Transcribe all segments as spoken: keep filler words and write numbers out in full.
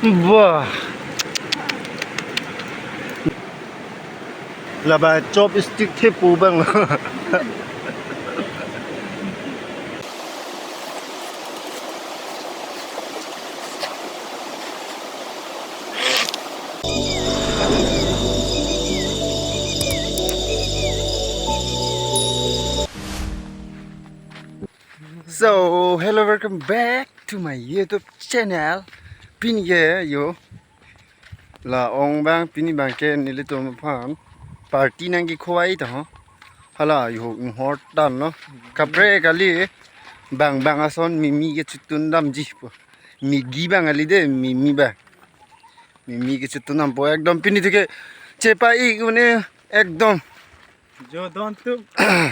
Wah. Labai chopstick thepo abang. So, hello, welcome back to my YouTube channel. Pini ke yo, la ong abang, pini abangke nelitum aphan party nangkekhovai ta ho. Hala yo, inghor tan lo. Kaprek kali, bang bang ason mimi kechotun damji po. Maggi abang kali de, mimi abang. Mimi kechotun dampo ekdom pini thike chepa-ik un-e ekdom. Jo don tu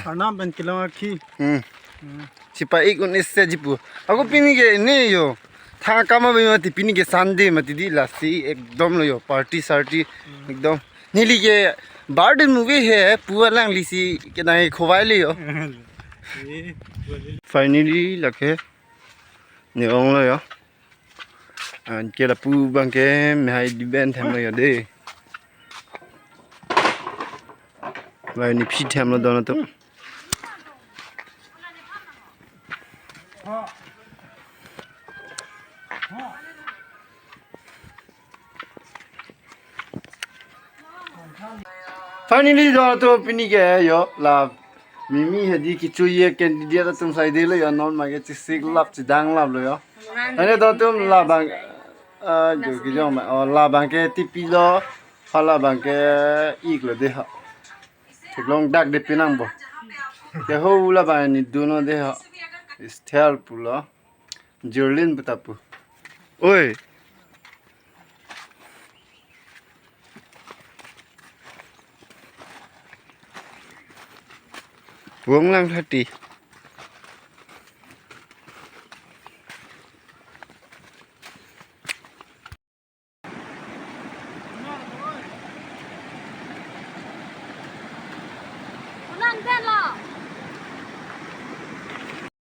Arnam pen kelong akhi. Hmm. Hmm. Chepa-ik un-e se jipu. Ako pini ke ne yo. Thang akam abi mati, pini ke Sunday mati di, lasi ekdom lo yo. Party sarty ekdom. Neli ke birthday movie he pu alangli si ke nangkekhovai le yo. Eh, boleh. Finally lake ne ong lo yo. Anke lapu abangke mehai diben themlo yo de. Lahai nephi themlo don atum. Finally, don atum pini ke yo la mimi hedi kechoji candidate atum saide lo yo, non ma ke chesik lap chedang lap lo yo. Ane don atum labang, ah, jo kejong ma, oh, labangke tipi lo, halabangke ik lo de ha. Theklong dak de pinang bo. Ke ho labang ni duno de ha. Style pulo. Jerlin betapu. Oi. Wong lang hati.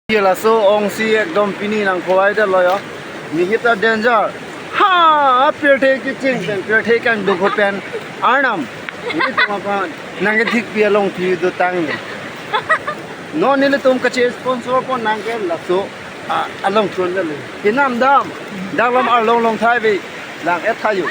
Ye laso ong si ekdom pini nangkhovai det lo yo. Ni kita danger. Ha, pirthe kecheng pen, pirthe kangduk pen Arnam. Nelitum aphan nangkethikpi alongthu dotang ni. Non nelitum kache sponsor pon nangke laso, ah, alongthu le. Kinam dam. Danglam arlong long thai ve. Lang et thayu.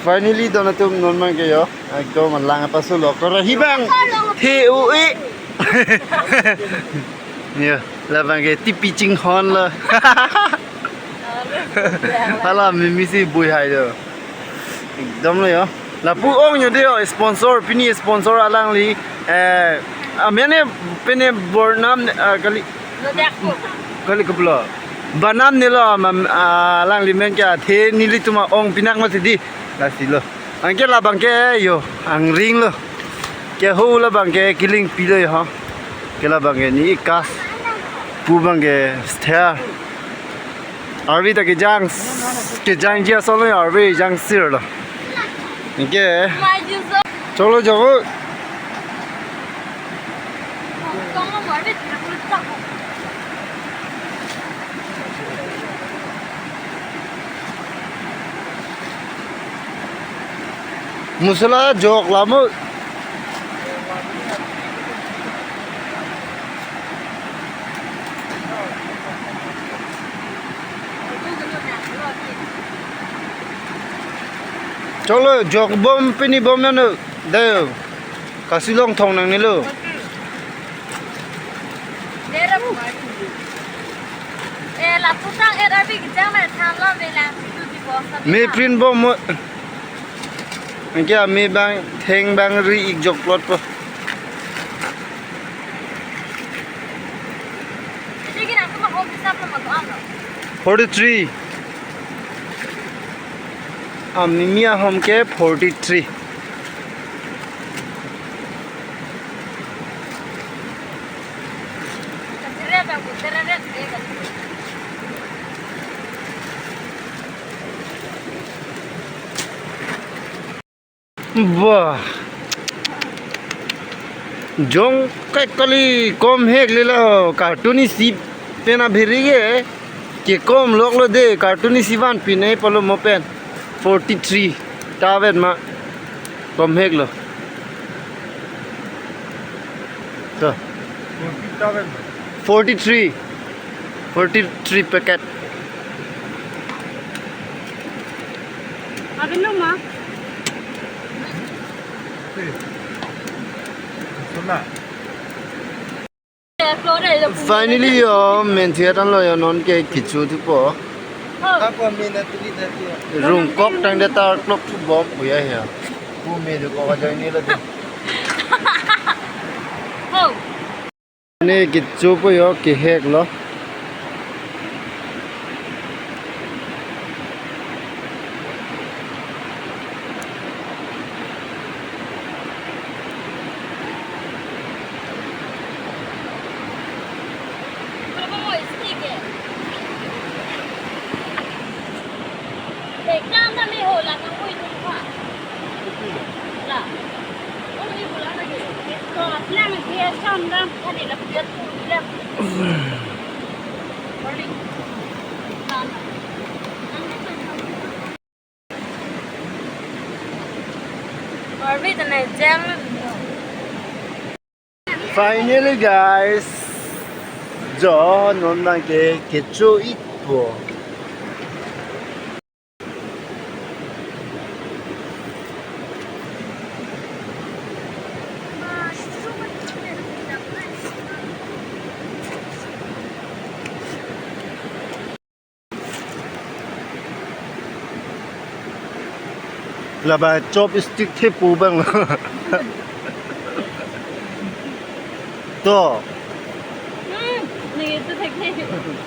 Finally, don atum non abangke yo, ekdom lang apa solo. Kora hibang the u e. Ya, labangke tipi chinghon lo. Hala mimi si bui hai do. Ekdom lo yo. Lapu ong yo de yo, sponsor, pini sponsor alangli, eh, amene pene bornam, eh, kali, kali kepulo. Banam nelo, mam, ah, alangli men ke athe nelitum ong pinak mati di. Lasi lo. Anke labangke yo, angring lo. Ke ho labang ke kiling pilo ho. Ke labang ke ne-ik kas. Pu abang ke sther. Arve ta kejang, kejangji ason lo, arve jangsir lo. Anke. Cholo jo. Mosola jok lamo. Cholo, jok bom pini bom nano. Deo. Kasilong thong nangnelo. Eh, lapu sang eh, rabi kijang na than lo me lang situ di bos. Me print bom mo. Anke ame abang theng abang ri-ik jok plot po. Sige na, kuma home hisap lo mo to ano. Forty-three. Amimi ahom ke forty-three. Wah. Jong kai kali kom hek lelo, carton isi pen abhiri ke, kekom lok lo de, carton isi van pine palo mo pen. Forty-three ta vet ma, kom hek lo. To. Forty ta vet ma. Forty-three. Forty-three packet. Abin lo ma? Sona. Finally, yo, men thiat an lo yo, non ke kecho thupo. Apa mina tuli tati. Rungkok tangte tarklok thu bom puya ya. Pu me do ko ka join ni lo de. Ho. Ne kecho po yo, kehek lo. Finally, guys, jo non abang ke kecho-ik po. Laba chopstick thepo abang lo. To. Hmm, nangketu thek thek.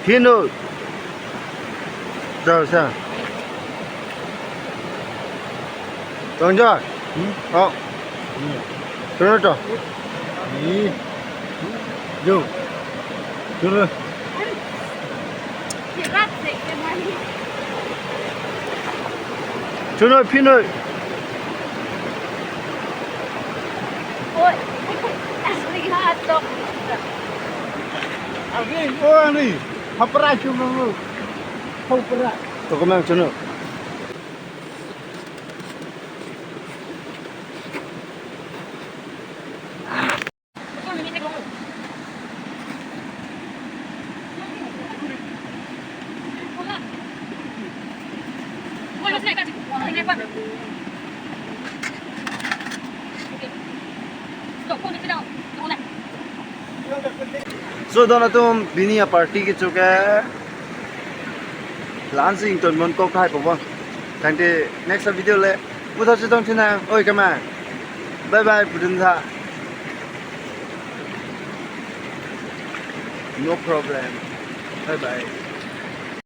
Phino. Jar sa. Tong jar. Hmm? Oh. Hmm. Phino to. Ni. Jo. Phino. Chunoi, phinoi. Oi. Asli ha tok. Angri, oh, angri. Hapra chunoi. Hapra. Tokomang chunoi. So, don atum, pini aparty kecho ke la-an si ingtonpon kok hai po bang. Tangte next video le puthot chetong thinang. Oi, kama. Bye bye, pudun tha. No problem. Bye bye.